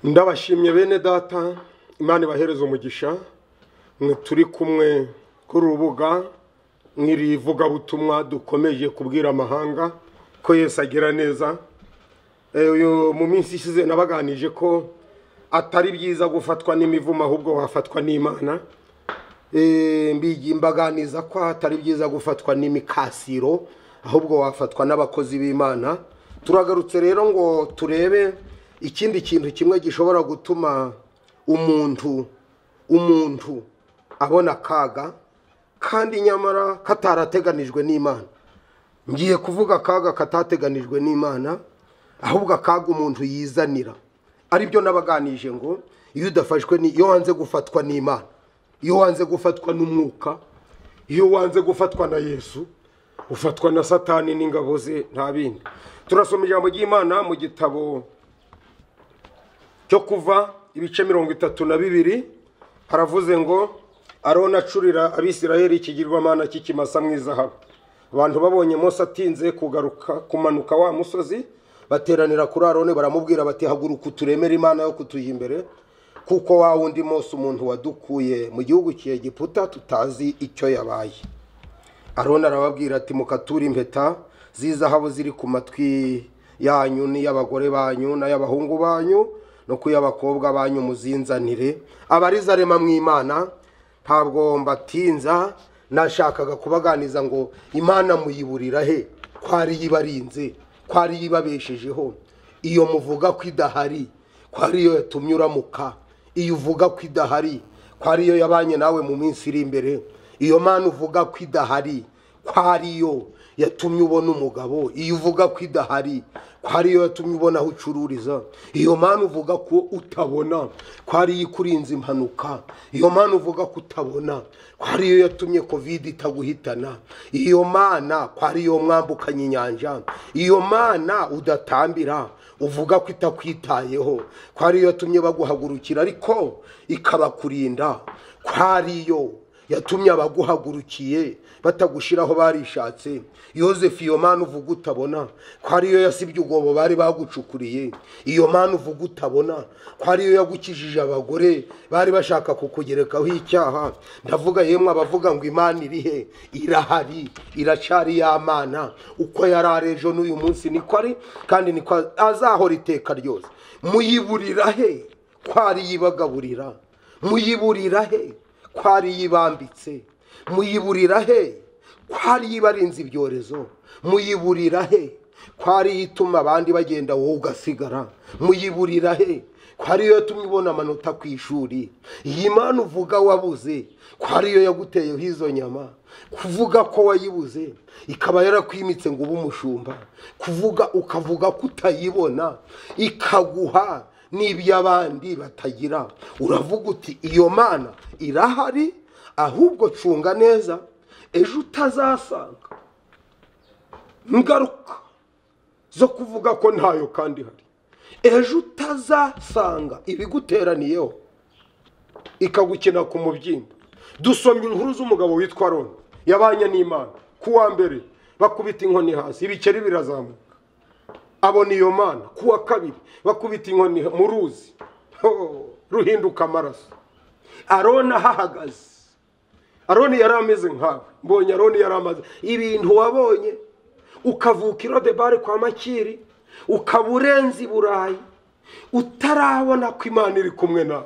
Ndabashimye bene data, Imana ibahereze umugisha. Mwe turi kumwe kuri urubuga mw'iri vugabutumwa dukomeje kubwira amahanga ko Yesu agira neza. Uyu mu minsi ishize nabaganije ko atari byiza gufatwa n'imivumo, ahubwo wafatwa n'Imana. Mbaganiza ko atari byiza gufatwa n'imikasiro, ahubwo wafatwa n'abakozi b'Imana. Turagarutse rero ngo turebe ikindi kintu kimwe gishobora gutuma umuntu abona akaga kandi nyamara katarateganijwe n'Imana. Ngiye kuvuga akaga katateganijwe n'Imana, ahubwo akaga umuntu yizanira. Aribyo nabaganije ngo iyo udafashwe ni iyo wanze gufatwa n'Imana, iyo wanze gufatwa n'umwuka, iyo wanze gufatwa na Yesu, ufatwa na Satani n'ingabo ze, nta bindi. Turasoma ijambo ry'Imana mu gitabo cyo Kuva ibice 32, haravuze ngo Aroni acurira Abisirayeli ikigirwamana cy'ikimasa mu izahabu. Abantu babonye Mose atinze kugaruka kumanuka wa musozi, bateranira kuri Aroni baramubwira bati haguruka uturemere Imana yo kutuja imbere, kuko wa wundi Mose umuntu wadukuye mu gihugu cy'Egiputa tutazi icyo yabaye. Aroni arababwira ati mukature impeta z'izahabu ziri ku matwi yanyu n'iy'abagore banyu n'ay'abahungu banyu no kuy'abakobwa banyu muzinzanire. Abariza rema mu Imana, ntabwo mbatinza, nashakaga kubaganiza ngo Imana muyiburira he, ko ari yibarinze, ko ari yibabeshejeho. Iyo muvuga ko idahari, ko ariyo yatumye uramuka. Iyo uvuga ko idahari, ko ariyo yabanye nawe mu minsi iri imbere. Iyo Mana uvuga ko idahari, ko ariyo yatumye ubona umugabo. Iyo uvuga ko idahari, ko ariyo yatumye ubona aho ucururiza. Iyo Mana uvuga ko utabona, ko ariyo ikurinze impanuka. Iyo Mana uvuga ko utabona, ko ariyo yatumye Covid itaguhitana. Iyo Mana ko ariyo mwambukanye inyanja. Iyo Mana udatambira, uvuga ko itakwitayeho, ko ariyo yatumye baguhagurukira ariko ikabakurinda, ko ariyo yatumye abaguhagurukiye batagushiraho barishatse. Yosefu, iyo Mana uvuga utabona, ko ariyo yasibye ubwobo bari bagucukuriye. Iyo Mana uvuga utabona, ko ariyo yagukijije abagore bari bashaka kukugerekaho icyaha. Ndavuga yemwe abavuga ngo Imana iri he, irahari, iracari ya Mana. Uko yarari ejo n'uyu munsi niko ari, kandi niko azahora iteka ryose. Muyiburira he, ko ari yibagaburira? Muyiburira he, ko ari yibambitse? Muyiburira he, ko ari yibarinze ibyorezo? Muyiburira he, ko ari ituma abandi bagenda wowe ugasigara? Muyiburira he, ko ariyo yatumye ubona amanota ku ishuri? Iyi Mana uvuga wabuze, ko ariyo yaguteyeho izo nyama? Kuvuga ko wayibuze ikaba yarakwimitse ngo ube umushumba, kuvuga ukavuga ko utayibona ikaguha n'iby'abandi batagira. Uravuga uti iyo Mana irahari, ahubwo cunga neza ejo utazasanga ingaruka zo kuvuga ko ntayo kandi hari. Ejo utazasanga ibiguteraniyeho ikagukina ku mubyimba. Dusomye inkuru z'umugabo witwa Aroni yabanye n'Imana. Ku wa mbere bakubita inkoni hasi, ibikeri birazamuka, abona iyo Mana. Ku wa kabiri bakubita inkoni mu ruzi, ruhinduka amaraso. Aroni ahahagaze, Aroni yari ameze nkawe. Mbonye Aroni yari amaze ibintu wabonye, ukavuka i Lodebari kwa Makiri, ukaba urenze i Burayi, utarabona ko Imana iri kumwe nawe.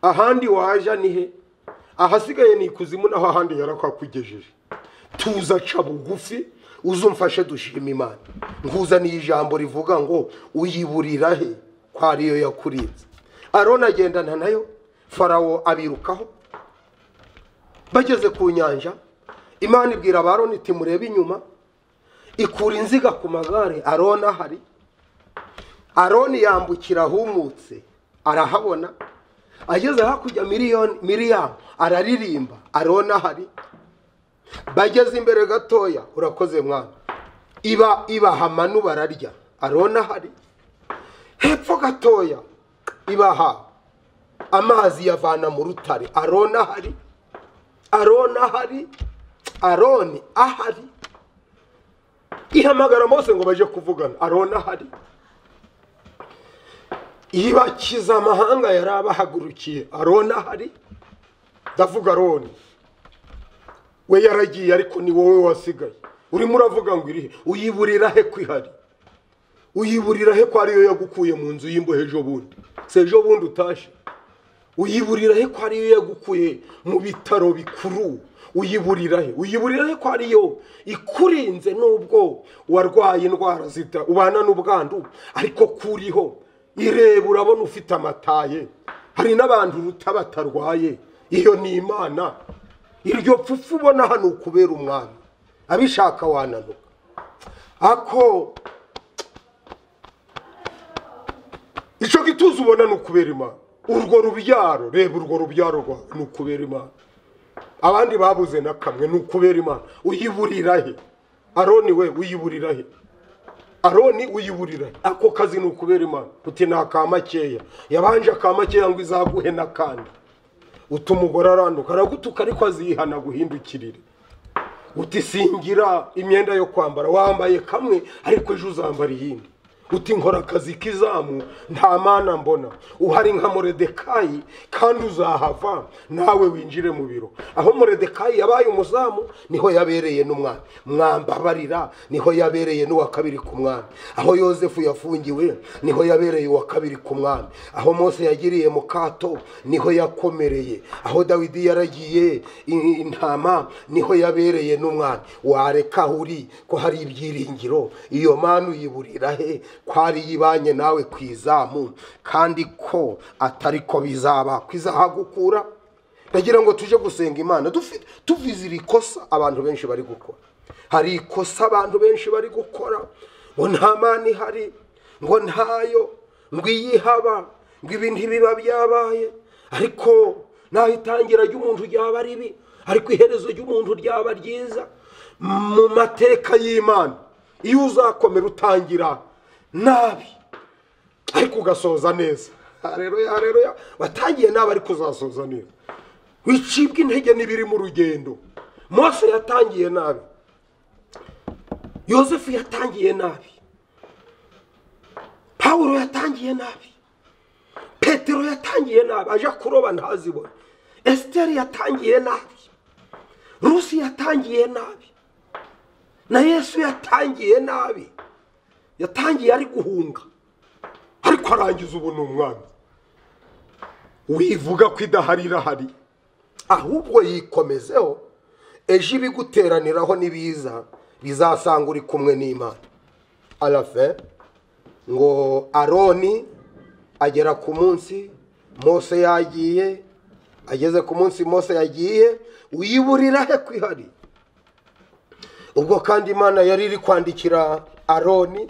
Ahandi waja ni he? Ahasigaye ni ikuzimu, naho ahandi yarakwakugejeje. Tuza ca bugufi uzumfashe dushima Imana. Nkuzaniye ijambo rivuga ngo uyiburira he, ko ariyo yakurinze. Aroni agendana nayo, Farawo abirukaho. Bageze ku nyanja, Imana ibwira Aroni iti murebe inyuma, ikura inziga ku magare. Aroni ahari. Aroni yambukira ahumutse, arahabona. Ageze hakurya Miriyamu araririmba, Aroni ahari. Bageze imbere gatoya, urakoze mwana, ibaha manu bararya, Aroni ahari. Hepfo gatoya ibaha amazi yavana mu rutare, Aroni ahari. Aroni ahari, Aroni ahari. Ihamagara Mose ngo baje kuvugana, Aroni ahari. Ibakiza amahanga yarabahagurukiye. Aroni ahari, ndavuga Aroni we yaragiye, ariko ni wowe wasigaye. Urimo uravuga ngo irihe? Uyiburira he ko ihari? Uyiburira he ko ariyo yagukuye mu nzu y'imbohe ejo bundi? Se ejo bundi utashe? Uyiburira he ko ariyo yagukuye mu bitaro bikuru? Uyiburira he? Uyiburira he ko ariyo ikurinze nubwo warwaye indwara zita ubana n'ubwandu, ariko kuriho ireba urabona ufite amataye. Hari n'abantu ruta batarwaye. Iyo ni Imana. Iryo pfufu ubona hano ukubera umwami, abishaka wananuka. Ako icyo gituza ubona ni ukubera Imana. Urwo rubyaro, reba urwo rubyaro rwawe ni ukubera Imana. Abandi babuze na kamwe ni ukubera Imana. Uyiburira he? Aroni we uyiburira he? Aroni uyiburira he? Ako kazi ni ukubera Imana. Uti ni akamakeya. Yabanje akamakeya ngo izaguhe n'akandi. Utumugora aranduka aragutuka, ariko azihana guhindukirire. Uti singira imyenda yo kwambara, wambaye kamwe ariko ejo uzambara iyindi. Uti nkora akazi k'izamu nta mana mbona. Uhari nka Moredekayi kandi uzahava nawe winjire mu biro. Aho Moredekayi yabaye umuzamu niho yabereye n'umwami. Mwambabarira niho yabereye n'uwa kabiri ku mwami. Aho Yosefu yafungiwe niho yabereye uwa kabiri ku mwami. Aho Mose yagiriye mu kato niho yakomereye. Aho Dawidi yaragiye intama niho yabereye n'umwami. Wareka uri ko hari ibyiringiro, iyo mana uyiburira he? Kwari yibanye nawe kwizamu, kandi ko atari ko bizaba kwizahagukura. Ndagira ngo tuje gusenga Imana dufite tuvizira ikosa abantu benshi bari gukora. Hari ikosa abantu benshi bari gukora ngo nta mana ihari, ngo ntayo, ngo iyihaba, ngo ibintu biba byabaye. Ariko naho itangira ry'umuntu ryaba ribi, ariko iherezo ry'umuntu ryaba ryiza. Mu mateka y'Imana iyo uzakomera utangira nabi ariko ugasoza neza. Haleluya, haleluya. Watangiye nabi ariko uzasoza neza. Wicibwa intege n'ibiri mu rugendo. Mose yatangiye nabi, Yosefu yatangiye nabi, Pawulo yatangiye nabi, Petero yatangiye nabi aja kuroba ntazibone, Esteri yatangiye nabi, Rusi yatangiye nabi, na Yesu yatangiye nabi. Yatangiye ari guhunga ariko arangiza ubu ni umwami. Wivuga ko idahari irahari, ahubwo yikomezeho. Ejo ibiguteraniraho nibiza bizasanga uri kumwe n'Imana. Alafe ngo Aroni agera ku munsi Mose yagiye, ageze ku munsi Mose yagiye, uyiburira he kwihari? Ubwo kandi Imana yari iri kwandikira Aroni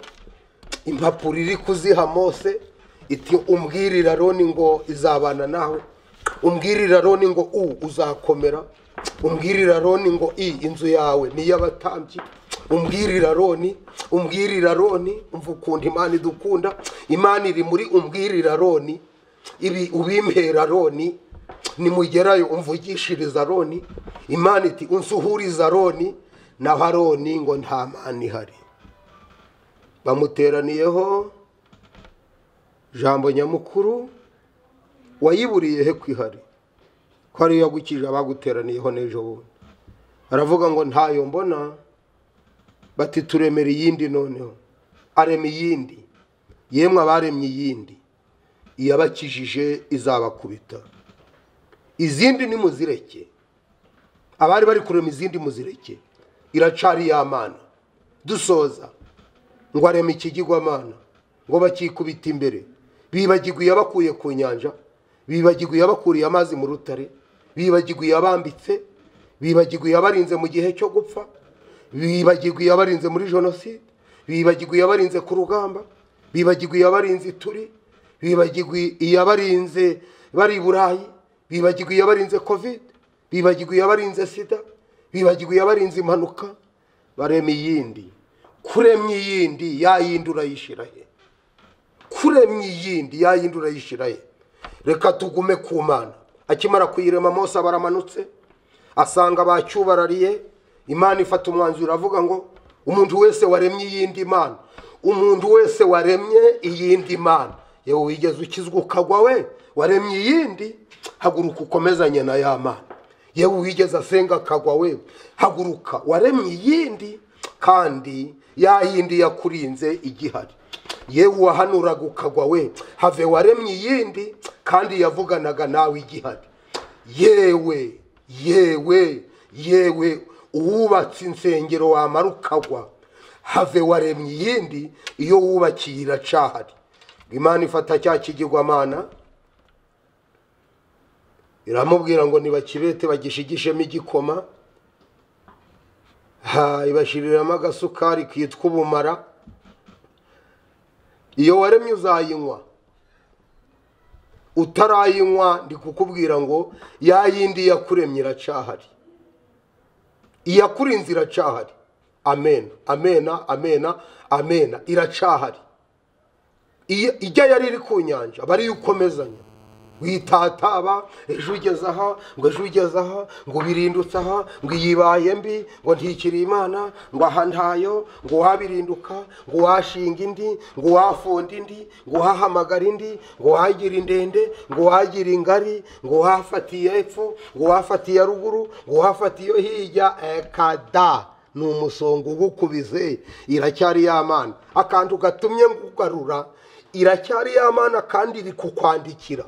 impapuro iri kuziha Mose, iti umbwirira Aroni ngo izabana nawe, umbwirira Aroni ngo uzakomera, umbwirira Aroni ngo inzu yawe ni iy'abatambyi, umbwirira Aroni, umbwirira Aroni. Umva ukuntu Imana idukunda. Imana iri muri umbwirira Aroni, ibi ubimpera Aroni, nimugerayo umvugishiriza Aroni. Imana iti unsuhuriza Aroni, naho Aroni ngo nta mana ihari. Bamuteraniyeho jambo nyamukuru, wayiburiye he kwihari? Ko ariyo yagukije abaguteraniyeho n'ejo bundi. Aravuga ngo ntayo mbona. Bati turemera iyindi noneho. Arema iyindi. Yemwe abaremye iyindi, iyabakijije izabakubita. Izindi ni muzireke. Abari bari kurema izindi muzireke. Iracari y'Amana. Dusoza ngo arema ikigirwamana ngo bakikubita imbere. Bibagirwa yabakuye ku nyanja, bibagirwa yabakuriye amazi mu rutare, bibagirwa yabambitse, bibagirwa yabarinze mu gihe cyo gupfa, bibagirwa yabarinze muri jenoside, bibagirwa yabarinze ku rugamba, bibagirwa yabarinze ituri, bibagirwa yabarinze bari Burayi, bibagirwa yabarinze Covid, bibagirwa yabarinze sida, bibagirwa yabarinze impanuka. Barema iyindi. Kuremye iyindi yayindi urayishira he? Kuremye iyindi yayindi urayishira he? Reka tugume ku Mana. Akimara kuyirema Mose baramanutse asanga bacyubarariye. Imana ifata umwanzuro avuga ngo umuntu wese waremye iyindi Mana, umuntu wese waremye iyindi Mana Yewe wigeze ukizwa ukagwa we, waremye iyindi, haguruka ukomezanye na ya Mana. Yewe wigeze asenga akagwa we, haguruka waremye iyindi, kandi ya yindi yakurinze igihari. Yewe wahanuraga ukagwa we, have waremye iyindi, kandi yavuganaga nawe igihari. Yewe yewe yewe uwubatse insengero wamara ukagwa, have waremye iyindi, iyo wubakiye iracahari. Imana ifata cya kigirwamana iramubwira ngo nibakibete bagishigishemo igikoma, ibashiriramo agasukari kitwa ubumara. Iyo waremye uzayinywa, utarayinywa ndi kukubwira ngo ya yindi yakuremye iracahari, iyakurinze iracahari. Amen, amena, amena, amena, iracahari. Ijya yari iri ku nyanja bari ukomezanya, witataba ejo ugeze aha, ngo ejo ugeze aha, ngo birindutse aha, ngo iyibaye mbi, ngo ntikiri Imana, ngo aha ntayo, ngo wabirinduka, ngo washinga indi, ngo wafunda indi, ngo wahamagara indi, ngo wagira indende, ngo wagira ingari, ngo wafatiye epfo, ngo wafatiye ruguru, ngo wafatiye hirya. Ekada ni umusongo ugukubize, iracyari ya Mana. Akantu gatumye ngugarura, iracyari ya Mana kandi iri kukwandikira.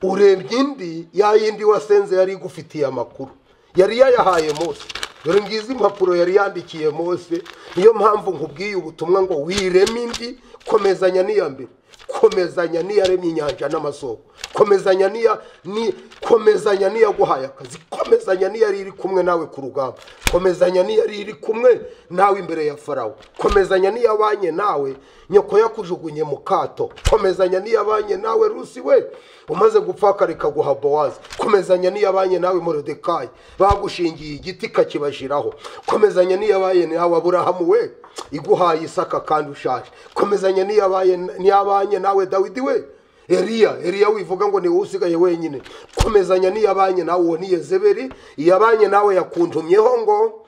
Urebye indi, ya yindi wasenze yari igufitiye amakuru, yari yayahaye Mose. Dore ngizi impapuro yari yandikiye Mose. Niyo mpamvu nkubwiye ubutumwa ngo wireme indi, komezanya n'iya mbere, komezanya n'iyaremye inyanja n'amasoko, komezanya n'iya ni komezanya n'iyaguhaye akazi, komezanya n'iyari iri kumwe nawe ku rugamba, komezanya n'iyari iri kumwe nawe imbere ya Farawo, komezanya n'iyabanye nawe nyoko yakujugunye mu kato, komezanya n'iyabanye nawe Rusi we umaze gupfa akareka guha Bowazi, komezanya n'iyabanye nawe Moridekayi bagushingiye igiti kakibashiraho, komezanya n'iyabaye nawe Aburahamu we iguhaye Isaka kandi ushaje, komezanya n'iyabanye nawe Dawidi we, Eliya wivuga ngo ni wowe usigaye wenyine, komezanya n'iyabanye nawe uwo ni Yezebeli, iyabanye nawe yakuntumyeho ngo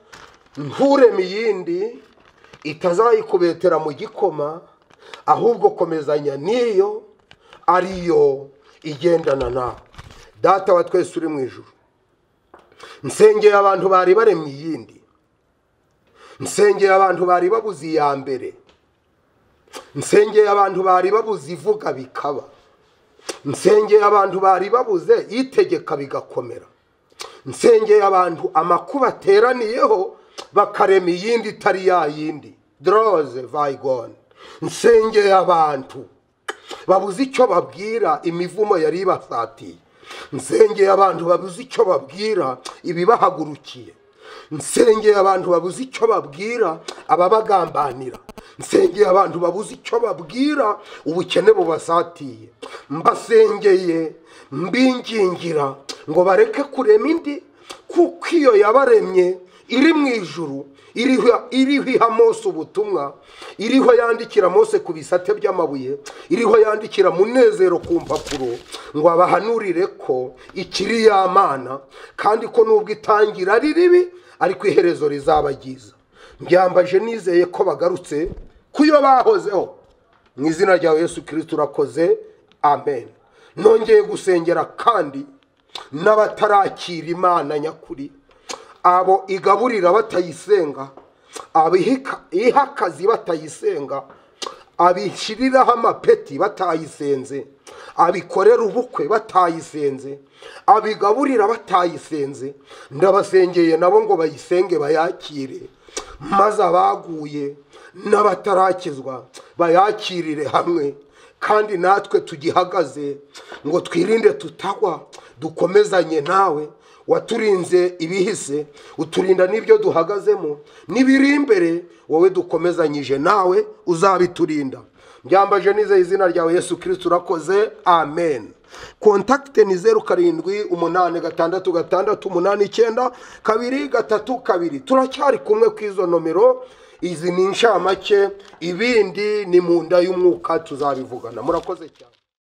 ntureme iyindi itazayikubetera mu gikoma, ahubwo komezanya niyo ariyo igendana nawe. Data wa twese uri mu ijuru, nsengeye abantu bari baremye iyindi, nsengeye abantu bari babuze iya mbere, nsengeye abantu bari babuze ivuga bikaba, nsengeye abantu bari babuze itegeka bigakomera, nsengeye abantu amakuba ateraniyeho bakarema iyindi itari ya yindi. Droze vayigon. Nsengeye abantu babuze icyo babwira imivumo yari ibasatiye, nsengeye abantu babuze icyo babwira ibibahagurukiye, nsengeye abantu babuze icyo babwira ababagambanira, nsengeye abantu babuze icyo babwira ubukene bubasatiye. Mbasengeye mbingingira ngo bareke kurema indi, kuko iyo yabaremye iri mu ijuru, iriho iha Mose ubutumwa, iriho yandikira Mose ku bisate by'amabuye, iriho yandikira Munezero ku mpapuro, ngo abahanurire ko ikiri ya Mana, kandi ko nubwo itangira ari ribi ariko iherezo rizaba ryiza. Mbyambaje nizeye ko bagarutse kuyo bahozeho. Mu izina rya Yesu Kristo urakoze, amen. Nongeye gusengera kandi n'abatarakira Imana nyakuri, abo igaburira batayisenga, abo iha akazi batayisenga, abishyiriraho amapeti batayisenze, abikorera ubukwe batayisenze, abigaburira batayisenze, ndabasengeye nabo ngo bayisenge bayakire, maze abaguye n'abatarakizwa bayakirire hamwe. Kandi natwe tugihagaze ngo twirinde tutagwa, dukomezanye nawe waturinze ibihise, uturinda n'ibyo duhagazemo n'ibiri imbere, wowe dukomezanyije nawe uzabiturinda. Mbyambaje nizeye izina ryawe Yesu Kristo urakoze, amen. Kontakte ni 0 7 8 6 6 8 9 2 3 2. Turacyari kumwe kw'izo nomero. Izi ni inshamake, ibindi ni mu nda y'umwuka tuzabivugana. Murakoze cyane.